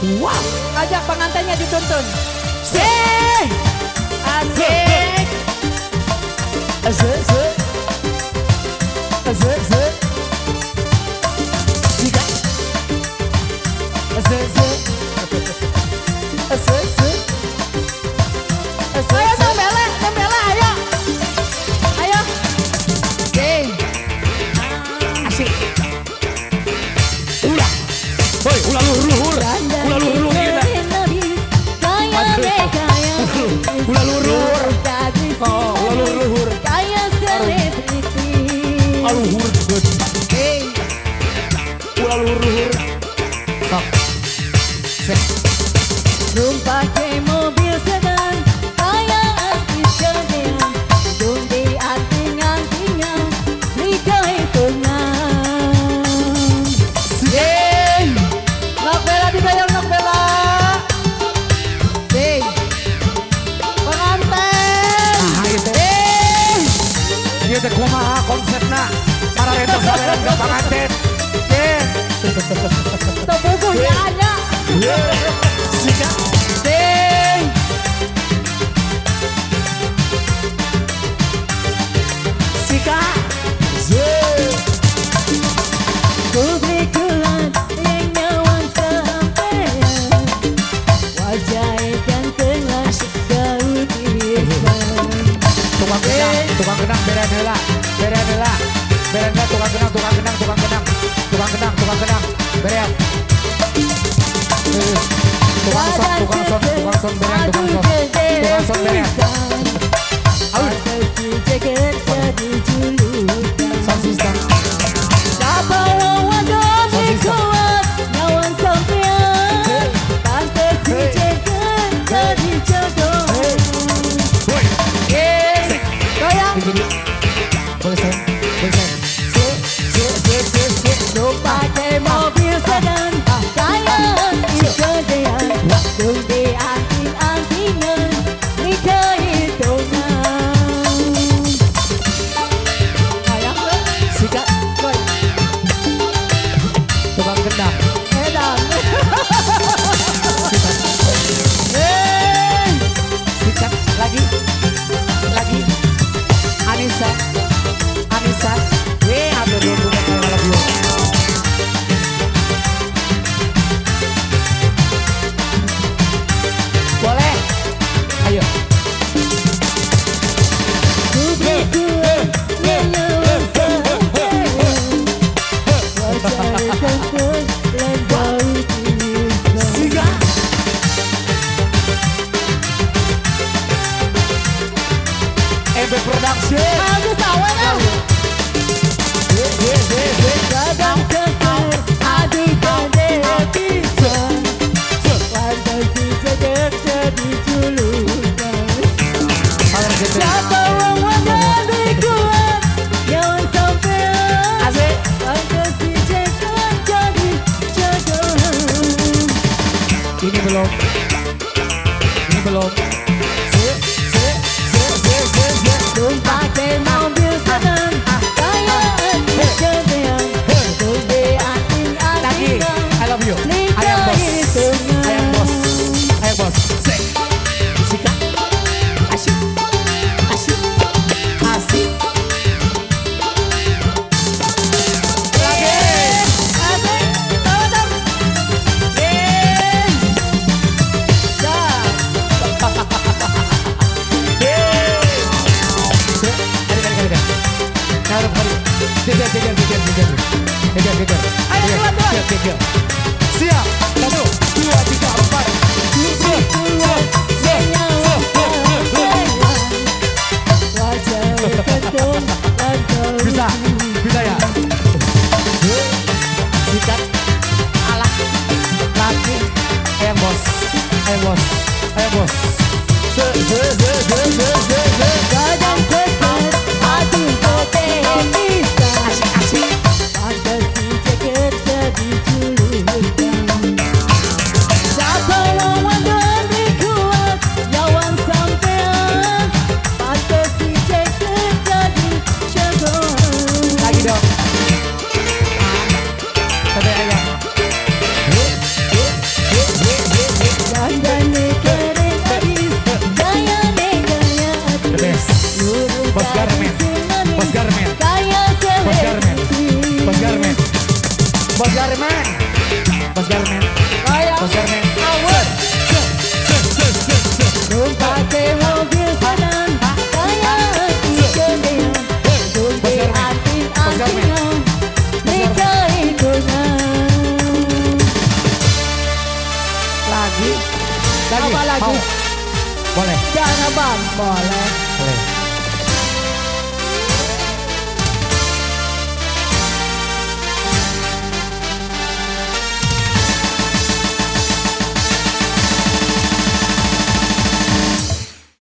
Wow. Ajak pengantinnya dituntun. Sih. Asik. Asik, asik. Asik, asik. Sikat. Asik, asik. Asik, asik. Ayo nembela, nembela, ayo. Ayo. Oke. Asik. Ulah. Hoi, ulah luhur-luhur. Ulah luhur-luhur kita. Ulah luhur-luhur. Oh, ulah luhur-luhur. Kayak selebriti. Aluhur good. Ulah luhur-luhur. Sok. Sek. Numpak mobil sedan, kayak artis gedean. Dung di anting-antingan, nikah hitungan. Yeay. Nok Bella dibayar Nok Bella. Sing. Pengantin. Nah, ieu teh. Ieu teh kumaha konsepna? Para rentos saweran ka panganten. Ye. Teu puguh nya anya. Sikat. Sing. Sikat. Publikulan yang nyawan sampean, wajah ganteng lah gaul pisan. Tukang kendang berean heula, berean heula, berean heula tukang kendang, tukang kendang, tukang kendang, tukang kendang, tukang kendang, berean. Tukang son, tukang son, tukang son, berean, tukang son berean. Aduh. Sound system. Siapa wong wadon kuat nyawan sampean, pantes si jeger jadi jodoh. Woi. Goyang. Boleh sayang, boleh sayang. Se, se, se, se, se. Pakai mobil sedan, kayak artis gedean. Dung di anting-antingan, nikah hitungan. Goyang. Sikat. Goy. Tukang kendang. Edan. Sikat. Hey. Sikat lagi. Lagi. Anissa. Anissa. Hampir dulu lagi. Boleh. Ayo. Publikulan yang nyawan sampean, wajah ganteng lan gaul pisan. Sikat. MB Production. Agus awen ah. Badan keker, aduh gede pisan. Pantes si jeger jadi julukan. Siapa wong wadon kuat nyawan sampean, Asik. pantes si jeger jadi jodoh. Ini belum. Ini belum. Se, se, se, se, se, se. Pakai mobil sedan, kayak artis gedean. Dung di Lagi. anting-antingan, I love you. I am nikah boss. I am boss. hitungan. I am boss. Se. Sikat. Asyik. Asyik. Asik. Lagi. Asik. Tawa dong. Eh. Dah. Se. Kali, kali, kali, kali. Ngarep, kali. Kejar, kejar, kejar, kejar. Kejar, kejar. Ayo, Kejar, keluar, keluar. kejar, kejar. Siap. 1, 2, 3, 4. Se, se, se, se, se, se. Wajah ganteng lan gaul Bisa, bisa ya. Sikat. Alah. Lagi. Ayam bos, ayam bos, ayam bos. Se, se, se, se, se, se, se. Badan keker, aduh gede pisan. Asik, asik. Pantes si jeger jadi julukan. Siapa wong wadon kuat nyawan sampean, pantes si jeger jadi jagoan. Lagi dong. Tete ayam. He, he, he, he. Bos Garmen. Bos Garmen. Bos Garmen. Awet. Numpake mobil sedan kaya gedean. Tumpe anting-antingan nikah ikutan. Lagi. Lagi. Apa lagi? Mau? Boleh. Jangan bang, boleh. Boleh.